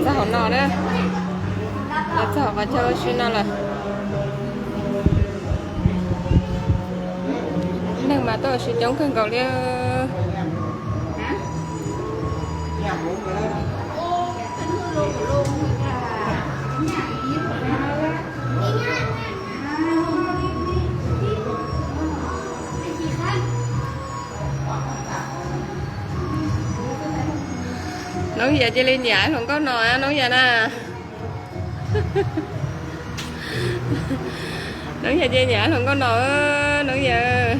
Txog hauv no na, los txog hauv qhov chaw ua si no lawm. Neeg mas tuaj ua si coob kawg nkaus li. Noob Yaj cia li nyiam hluas nkauj no, Noob Yaj na. Noob Yaj cia li nyiam hluas nkauj no, Noob Yaj.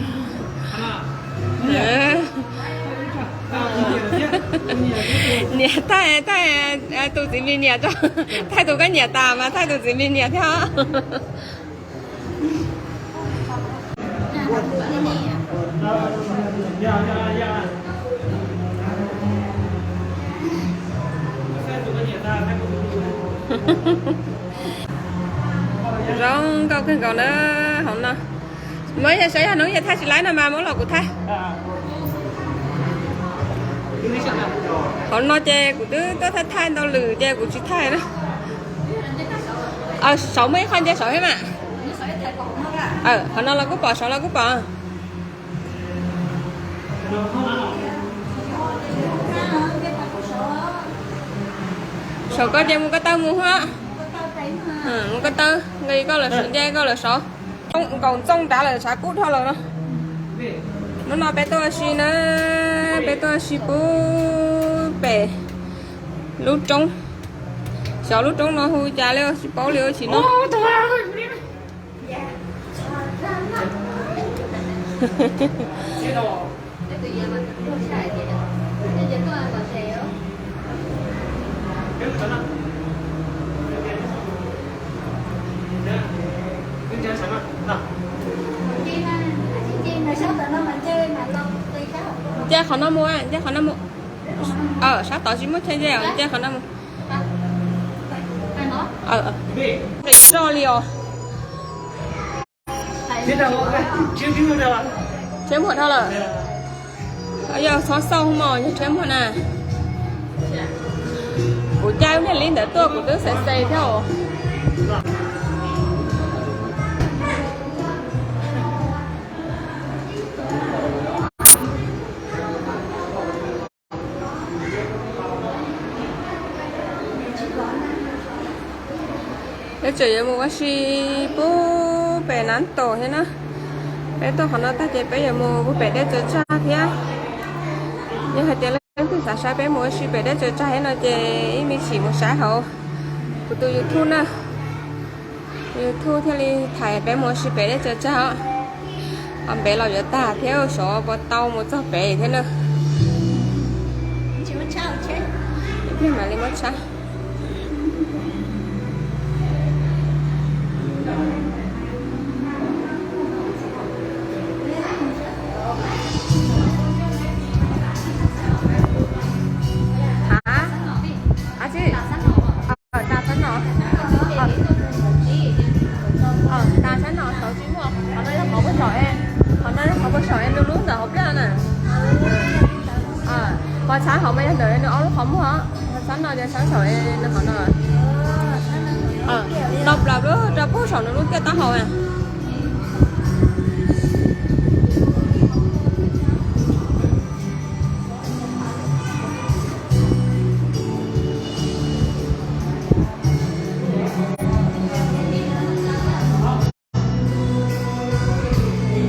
Nyiam thaij, thaij tus txiv mis nyiam tso, thaij tus koj nyiam tas mas thaij tus txiv mis nyiam thiab. Zoo nkauj kawg nkaus na hauv no. Muab yog saib yog Noob Yaj thaij tsis laib no mas muab los kuv thaij. Hauv no ces kuv twb tuaj thaij thaij ntau lwm ces kuv tsis thaij na. Saum muaj ib qho nce saud thiab mas. Qhov no los kuj pom, saud los kuj pom. Saum koj ces mus koj taw mus hos. Mus koj taw, nqis koj lawm saud, nce koj lawm saud. Nkaus ntxooj nrad lawm, tshav kub dhau lawm no. Hnub no peb tuaj ua si na, peb tuaj ua si pub pem lub roob. Xyov lub roob no hu cas li tsis paub li ua tsis no. Nce qhov no mus, nce qhov no mus. Sab tod tsis muaj chaw nce, nce qhov no mus. Zoj li os. Rhiab muag dhau lawm. Yog txhob xauj mos, yog rhiab muag na. Kuv caij niag li ntawd tuaj kuv twb xes xes thiab os. Peb tseem yuav mus ua si pub pem Nab Tom thiab na. Peb tuaj qhov no tag ces peb yuav mus pub pem dej tsaws tsag thiab. Yog hais tias leej twg xav saib peb mus ua si pem dej tsaws tsag thiab no ces ib me ntsis mus saib hauv kuv tus YouTube na. YouTube thiaj li thaij peb mus ua si pem dej tsaws tsag os. Qhov pem los yuav tag thiab, xyov puas tau mus txog pem thiab na. Thiaj mam li muab tshab. Hab, ab tsi, tas sab no, tas sab no saud tsis muaj, qhov no yog qhov puag saum, qhov no yog qhov puag saum es nws lub ntawm hauv pliaj na. Qhov tshab hauv mas yog ntawm nws ob lub qhov muag, qhov tshab no yog tshab saum nws qhov no. Tau plaws lub rau puag saum nws lub tiaj taub hau.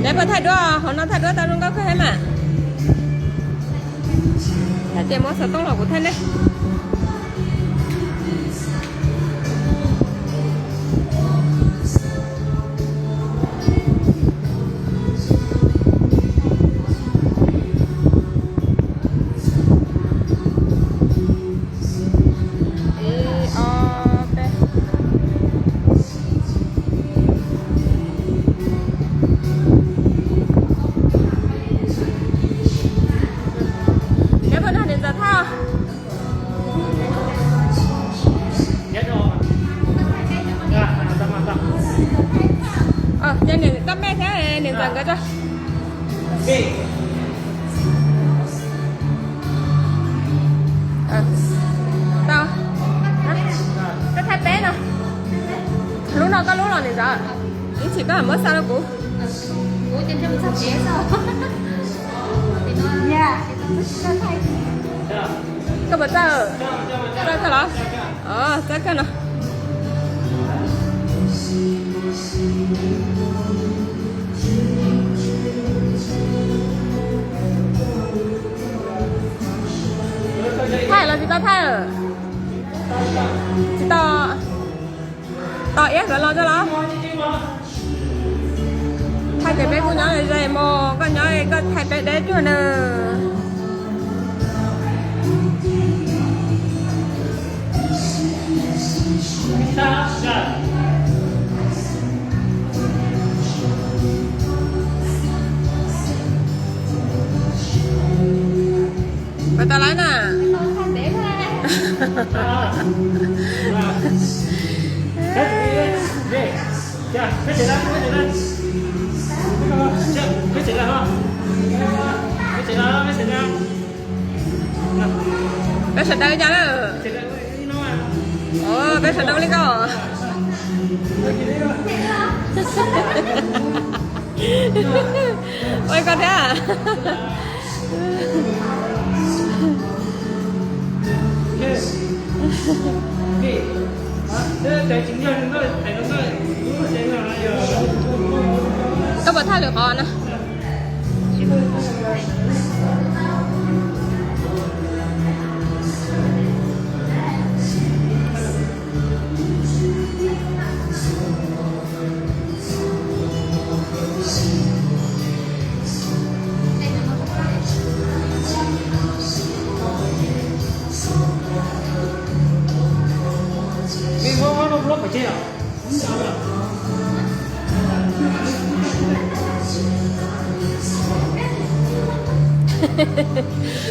Neb puas thaij duab, hauv no thaij duab tau zoo nkauj kawg thiab mas. Thaij ces muab xov tooj los kuv thaij neb. Ib, ob, peb. Neb puas nrog niam ntxawm thaij? Cia niam toj mej thiab niam ntxawm nkawd tso. Tau. Tsis koj muab xa rau kuv. Koj puas txawj? Txawj koj los? Txawj koj no. Thaij los tsis tau thaij? Tsis tau. Tos iab nkawd los tso los. Thaij ces peb kuj nyob ze mus, koj nyob koj thaij peb deb cuag nws. Puas tau lawm na? Peb sawv daws cas lawm? Peb sawv daws li koj. Ua li koj thiab. Koj puas thaij lwm qhov na?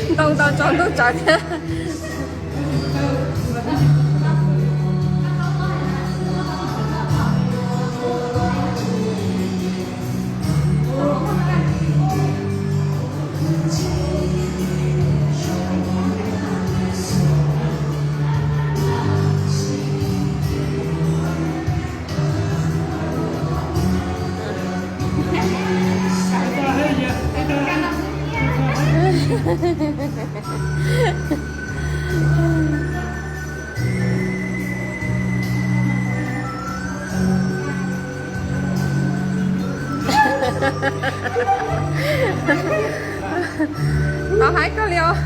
Ntoo tau tsaus ntuj tsawv thiab. Tau hais koj li os.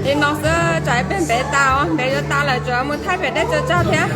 Li no xwb, tsam peb ntev tas, ntev yuav tas lawm, tseem mus thaij pem dej tso tsog thiab.